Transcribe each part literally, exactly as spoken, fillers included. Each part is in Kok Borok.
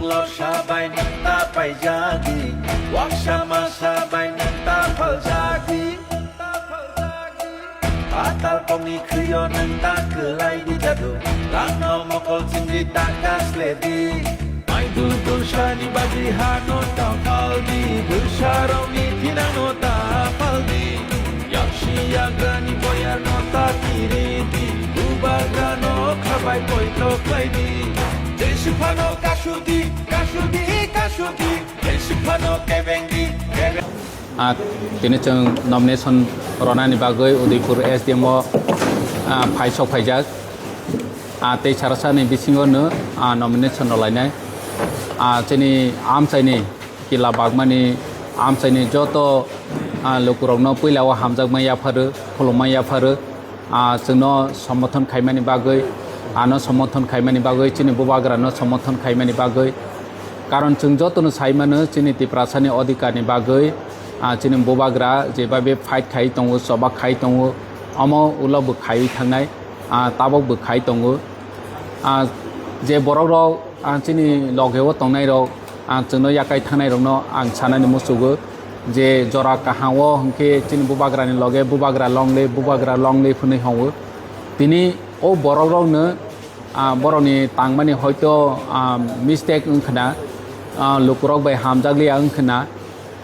Lorsa bai nwng ta paijagwi, waksa masa bai nwng ta phaljagwi. Patal kokni khwio nwng ta kwlai di jadu, rangno mokol chimri ta kasledi. Maidul tulsani bagwi hano ta phaldi, bwsarokni thinangno ta phaldi. Yaksi yagrani boyarno ta kiridi, bubagrano khabai poito khlaidi. Jesiphano kasudi, kasudi, kasudi, jesiphano kebengdi, kebeng. Ah, tini chwng nomination ronani bagwi Udaipur S D M o, ah, phai sok phaijak. Ah, tei sarasani bisingo no, ah, nomination rwlainai. Ah, chini amchaini Kila Bagmani amchaini joto, ah, lukurokno puila o hamjakma yapharo, khulumma yapharo. Ah, chwngno somorthon khaimani bagwi, ano somorthon khaimani bagwi, chini bubagrano somorthon khaimani bagwi. Karon chwng jotono sai mano, chini Tiprasani odhikarni bagwi, ah, chini bubagra jebabe fight khai tongo, choba khai tongo, omo ulo bo khaiwi thangnai, ah, tabok bo khai tongo. Ah, je borokrok, ah, chini logeo tongnairok, ah, chwngno yakai thangnairokno ang sanani muchugo je jora kaham o hwnkhe chini bubagrani loge bubagra longle, bubagra longle phwnwi hwngo. Tini o borokrokno, ah, borokni tangmani hoito, ah, mistake wngkhwna, ah, lukurok bai hamjakliya wngkhwna.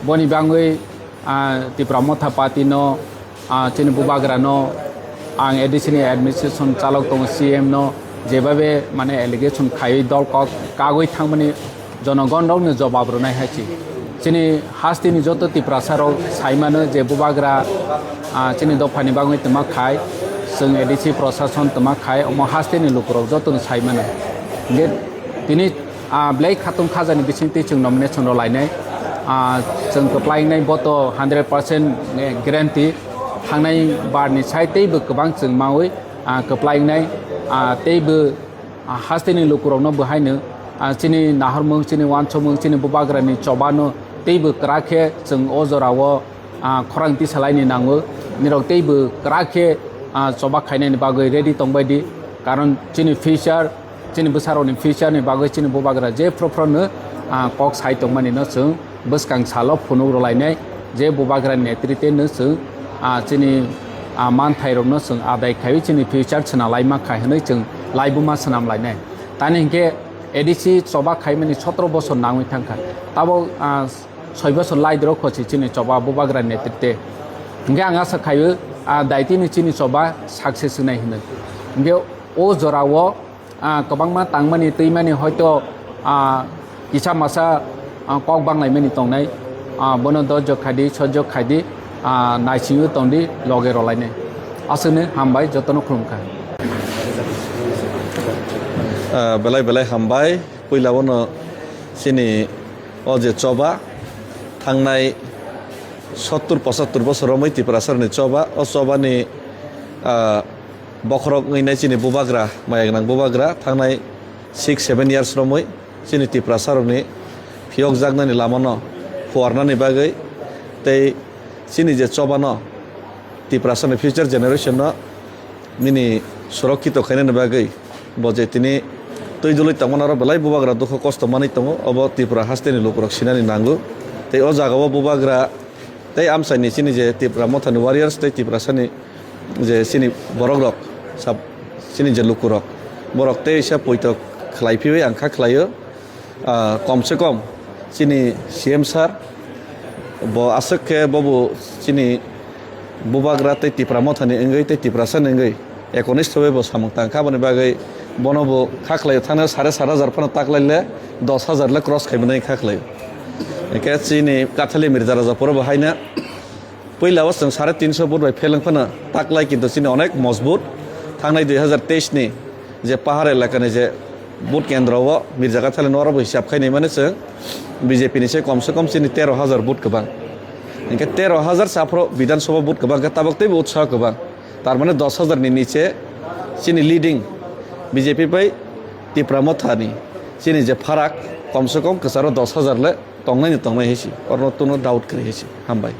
Boni bangwi, ah, Tipra Motha Party no, ah, chini bubagra no ang A D C ni administration chalok tongo, C M no jebabe mane allegation khaiwi dol kok kagwi thangmani jonogon rokno jobab rwnai hai se. Chini hasteni joto Tiprasa rok sai mano je bubagra, ah, chini dophani bagwi twma khai, chwng A D C prosason twma khai, omo hasteni lukurok jotono sai mano. Hingke tini, ah, belai khatung khajani bisingtwi chwng nomination rw lainai. Ah, chwng kwplai wngnai boto hundred percent guarantee. Thangnai barni sai teibo kwbang chwng maui, ah, kwplai wngnai, ah, teibo, ah, hasteni lukurokno bo haino, ah, chini nahormung, chini wansukmung, chini bubagrani chobano teibo kwrak khe chwng o jorao, ah, khorang tisalaini nango. Nirok teibo kwrak khe, ah, choba khainani bagwi ready tongbai di. Karon chini future, chini bwsarokni future ni bagwi chini bubagra je phro phro no, ah, kok sai tongmani no chwng bwskang salo phunuk rwlainai, je bubagra netrite no chwng, ah, chini, ah, manthairokno chwng adai khaiwi chini future swnam laima kha hwnwi chwng laibuma swnam lainai. Tani hinkhe A D C choba khaimani sotro bosor nangwi thangkha. Tabok, ah, soi bosor laidrok khosi chini choba bubagra netrite. Hinkhe ang asa khaio, ah, daitini chini choba success wngnai hwnwi. Hinkhe o jorao, ah, kwbangma tangmani twimani hoito, ah, kisa masa, ah, kok banglaimani tongnai, ah, bono dojok khaidi, sojok khaidi, ah, naisingwi tongdi, loge rolainai. Aswkno hambai, jotono khulumkha. Ah, belai belai hambai. Puila bono chini o je choba thangnai sottur pochattur bosor romwi Tiprasarni choba, o chobani, ah, bokhorok wngwi nai chini bubagra, maya gwnang bubagra, thangnai six seven years romwi chini Tiprasarokni phiyokjaknani lamano phuarnani bagwi tei chini je chobano Tiprasarni future generation no nini surokkito khainani bagwi bo je tini twi dului tongmani oro belai bubagra dukho kosto manwi tongo, obo Tripura hasteni lukurok sinani nango. Tei o jagao bubagra tei amchaini chini je Tipra Mothani warriors tei Tiprasani je chini borokrok, sab-, chini je lukurok, borok teisa poito khlai phiwi ang kha khlaio. Ah, kom se kom chini C M sir bo aswk khe bobo chini bubagra tei Tipra Mothani wngwi tei Tiprasani wngwi ekonishto bai bo samung tang kha, aboni bagwi bono bo kha khlaio, thangna sare sat hajar phano taklaile dos hajar le cross khaimani kha khlaio. Hingkhe chini Kathali Mirza Rajapuro bo haino puila o chwng sare tinso vote bai pheleng phano taklai, kintu chini onek mojbut. Thangnai dui hajar teis ni je pahar elakani je vote kendro o Mirza Kathali no oro bo hisab khai nai mani chwng B J P ni se kom se kom chini tero hajar vote kwbang. Hingkhe tero hajar sa phro Bidhan Sabha vote kwbang khe tabok teibo utsaho kwbang. Tar mane dos hajar ni niche chini leading B J P bai Tipra Mothani chini je pharak kom se kom kwcharo dos hajar le tongnai ni tongnai hai si, oro no doubt kwrwi hai si. Hambai.